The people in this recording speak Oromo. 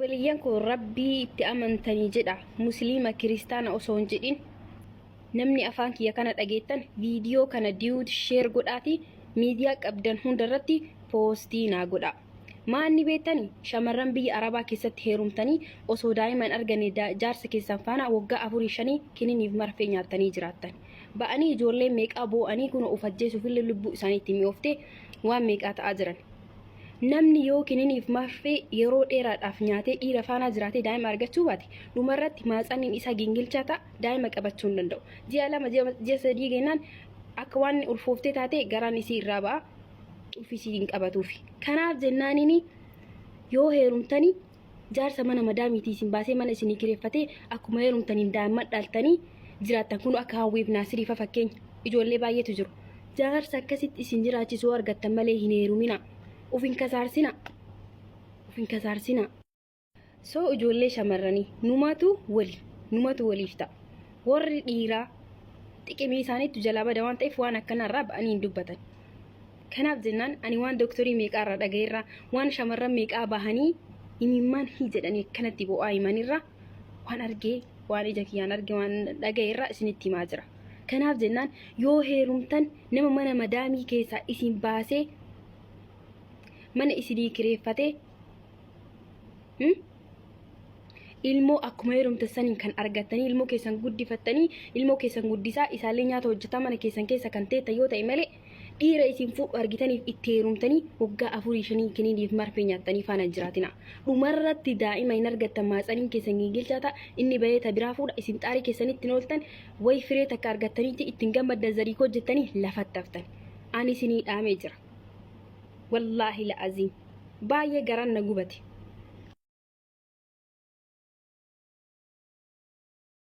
Obboleeyyan koo, Rabbii itti amantanii jedha, Musliima Kiristaana osoo hin jedhin, namni afaan kiyya kana dhageettan viidiyoo kana duet share godhaati miidiyaa qabdan hundarratti poostii naa godha. Maanni beektani, shamarran biyya Arabaa keessatti heerumtanii osoo daa'ima hin arganne jaarsa keessan faana waggaa afurii shanii kininiif marfee nyaattanii jiraattan. Ba'anii ijoolleen meeqaa boo'anii kun of ajjeesuufillee lubbuu isaanii itti mi'ooftee waan meeqaa ta'aa jiran. Namni yoo kininiif marfee yeroo dheeraadhaaf nyaatee dhiira faanaa jiraatee daa'ima argachuu baate, dhumarratti maatsaniin isaa gingilchaa ta'a, daa'ima qabachuu hin danda'u. Ji'a 2, ji'a 3 gennaan akka waan ulfooftee taatee garaan isii irraa ba'a, ulfi isii hin qabatuufi. Kanaaf jennaaniin yoo heerumtanii jaarsa mana madaamiitii isin baasee mana isinii kireeffatee akkuma heerumtaniin daa'imman dhaltanii jiraattan kun akka Hawwiif Naasirii fa fakkeenya ijoollee baay'eetu jiru. Jaarsa akkasitti isin jiraachisu yoo argattan malee hin heerumina. Of hin kasaarsina. Of hin kasaarsina. So ijoollee shamarranii numatu wali numatu waliif ta'a. Warri dhiiraa xiqimii isaaniitu jalaa bada waan ta'eef waan akkanarraa ba'anii hin dubbatan. Kanaaf jennaan ani waan doktorii meeqaa irraa dhaga'eerraa, waan shamarran meeqaa bahanii imimmaan hi jedhanii akkanatti bo'aa himanirraa, waan argee, waan ija kiyyaan arge, waan dhaga'eerraa isinitti himaa jira. Kanaaf jennaan yoo heerumtan nama mana madaamii keessaa isin baasee mana isinii kireeffatee ilmoo akkuma heerumtan saniin kan argattanii ilmoo keessan guddifattanii, ilmoo keessan guddisaa isaallee nyaata hojjetaa mana keessan keessa kan teettan yoo ta'e malee, dhiira isin fuudhu argitaniif itti heerumtanii waggaa afurii shanii kiniiniif marfee nyaattanii faana hin jiraatina. Dhumarratti daa'ima hin argattan, maatsaniin keessan gingilchaa ta'a, inni bahee ta biraa fuudha, isin xaarii keessanitti hin ooltan, wayi firee takka argattaniiti ittiin gammaddan zarii hojjettanii lafatti haftan. Ani isinii dhaamee jira. Wallaahi la'aziim. Baay'ee garaan na gubate.